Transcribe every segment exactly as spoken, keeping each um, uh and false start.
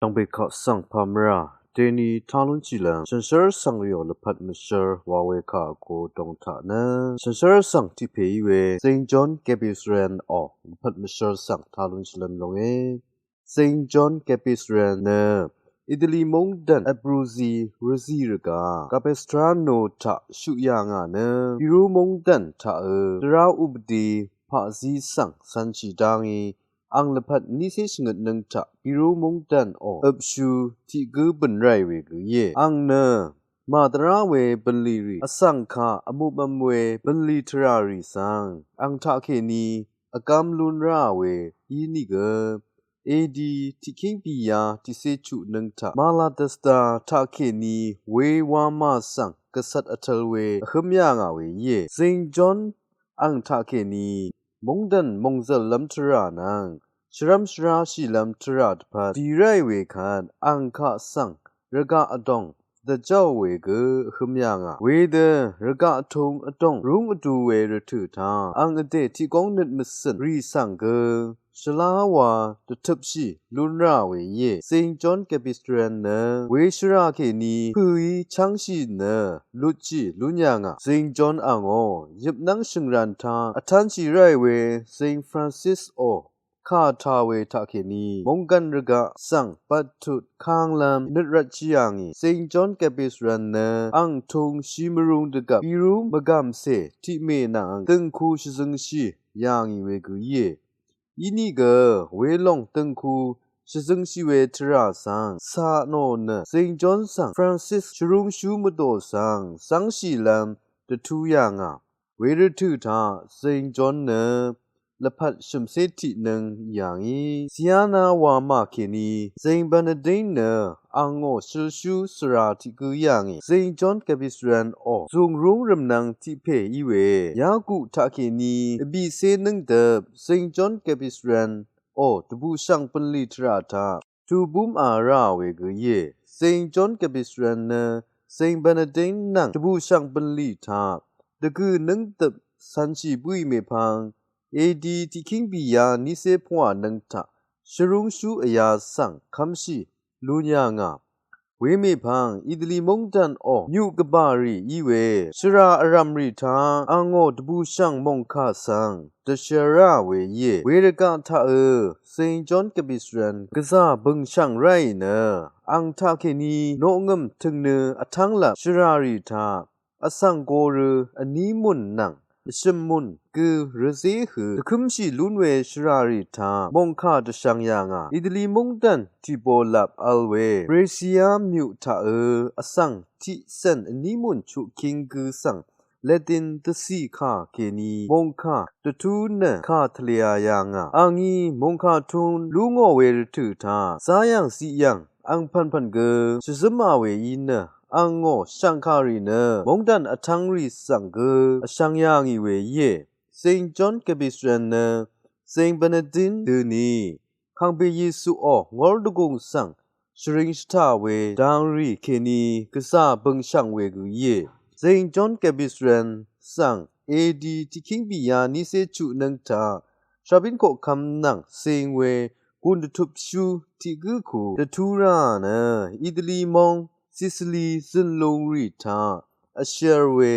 Dv̀ngbè kaq svng pàmvrà deni tá lúnshìlv́m shànshér svng rìò lvpat mvshv́r wa we kà vgo dong taq nø shànshér svng tiq pè í we Saint John Capistrano lvpat mvshv́r svng tá lúnshìlv́m longe. Saint John Capistrano nø Italy móngdàn Abruzzi rvzí rvgaq Capistrano taq shuq yà ngà nø Piru móngdàn taqø dvrá updi paqzí svng cv̄nshì dá ngí ang lvpat niqcé shvngøt nǿng taq Piru móngdànò øpshú tiq gǿ bø̀n ráì we gø íe. Ang nø màdvrá we bv̀nlì rì vsvng kaq vmupvm we bv̀nlì tvrà rì svng ang taqkèní vgám lún ráà we ínìgø A D tiqkíng bìyá tiqcé chuq nǿng taq Malatesta taqkèní we wamà svng gvcvt vtvl we vhǿm yà ngà we íe. Saint John ang taqkèní móngdàn mòngzv̀llv́m tvrà nvng shvrv́m shvráshìlv́m tvrà dvpvt dì ráì we kvt ang kaq svng rvgaq vdòng dvjáò we gø vhǿm yà ngà. Wedø rvgaq tung vdòng rúng vdu we rvtø̀ taq ang vdè tiqgóng nøt mvcø̀n rì svng gø shvlá wa dvtøpshì lún ráà we íe. Saint John Capistrano nø we shvrà kèní pø̀í chv́ngshì nø lutshì lún yà ngà. Saint John angò yøpnv́ng shø̀ngran taq vtánshì ráì we Saint Francisò kà tā we taqkèní móngdàn rvgaq svng bvttut kànglv́m nøt rvtshì yà ngì. Saint John Capistrano nø ang tung shí mvrung dvgvp Piru mvgàmcè tiqmè nvng dø̀ngku shvzøngshì yà ngì we gø íe. Ínìgø welòng dø̀ngku shvzøngshì we tvrà svng cà nò nø Saint John svng Francis shvrúngshú mvdò svng zv́ngshìlv́m dvtú yà ngà. We rvtø̀ taq Saint John nø lvpat shø̀mcé tiq nǿng yà ngí Siena wamà kèní Saint Bernardin nø angò shølshú svra tiq gǿ yà ngì. Saint John Capistranoò zùng rúng rv̀mnvng tiq pè í we Yakuq taqkèní vbìcé nǿng dvp Saint John Capistranoò dvbùshv̀ng bv̀nlì tvrà taq tubúmà ráà we gø íe. Saint John Capistrano nø Saint Bernardin nvng dvbùshv̀ng bv̀nlì taq dvgø̀ nǿng dvp cv̄nshì bǿì mèpvng A D tiqkíng bìyá niqcé pvngwà nǿng taq shvrúngshú vyā svng kv́mshì lún yà ngà. Wemèpvng Italy móngdànò nyuq gvbà rì í we shvrà vrv̀m rì taq angò dvbùshv̀ng mòngkà svng dvshvrá we íe. Wervgaq taqø Saint John Capistrano gvzà bø̀ngshv̀ng ráì nø ang taqkèní noqngø̀m tø̀ngnø vtv́nglap shvrà rì taq vsvng gorø vní mùn nvng vshø̀m mùn gø rvzé hø dvkǿmshì lún we shvrà rì taq mòngkà dvshvng yà ngà. Italy móngdàn tìbò lap vl we Brescia myuq taqø vsvng tiqcv̀n vní mùn chuqking gø svng Latin dvcì kà kèní mòngkà dvtú nø kà tvlea yà ngà. Angí mòngkà tun lú ngò we rvtø̀ taq záyv̀ng ziqyv̀ng angpv̀npv̀n gø shvzǿmà we í nø angò shv̀ngkà rì nø móngdàn vtv́ng rì svng gø vshvng yà ngì we íe. Saint John Capistrano nø Saint Bernardin døni Kàngpè Yesuò ngór dvgùng svng shvring shvtà we dang rì kèní gvzà bø̀ngshv̀ng we gø íe. Saint John Capistrano svng A D tiqkíng bìyá niqcé chuq nǿng taq shabín koqkv́m nvng cing we gùn dvtupshú tiq gǿ ku dvtú rà nø Italy móng Sicily zø̀nlung rì taq vshvr we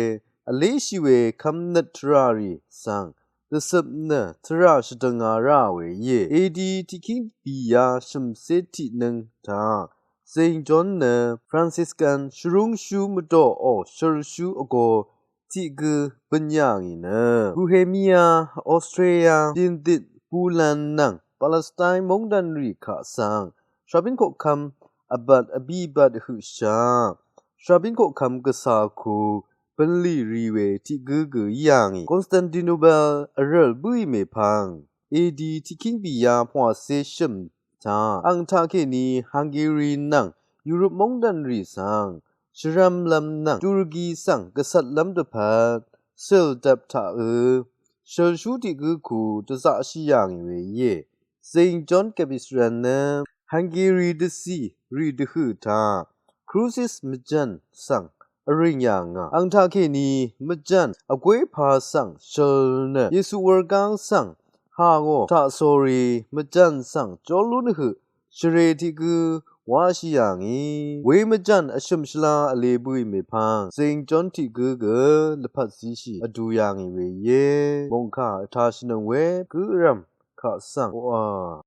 vléshì we kv́mnøt tvrà rì svng dvcøp nø tvrà shvdønga rà we íe. A D tiqkíng bìyá shø̀mcé tiq nǿng taq Saint John nø Franciscan shvrúngshú mvdòò shølshú vgō tiq gø bø̀n yà ngì nø Bohemia, Austria, Pyindit, Poland nvng Palestine móngdàn rì kaq svng shabín koqkv́m vbat vbí vbat høqshaq shabín koqkv́m gvcā ku bø̀nlì rì we tiq gǿ gø í yà ngì. Constantinople vrø̀l bǿì mèpvng A D tiqkíng bìyá pvngwàcé shø̀m taq ang taqkèní Hungary nvng Europe móngdàn rì svng shvrvmlv́m nvng Turkey svng gvcvtlv́m dvpvt sølvdvp taqø shølshú tiq gǿ ku dvzaqshì yà ngì we íe. Saint John Capistrano nø Hungary dvcì rì dvhø̀ taq Crucis mvjv̀n svng vrìng yà ngà. Ang taqkèní mvjv̀n vgwé pā svng shøl nø Yesu wurgáng svng hà ngò taqsórí mvjv̀n svng jólún høq shvrē tiq gǿ wáshì yà ngì. Wemvjàn vshø̀m shvla vlē bǿì mèpvng Zing John tiq gǿ gø lvpat zishì vdu yà ngì we íe. Mòngkà vtā shvnøng we gǿ vrv̀m kaq svng oqà.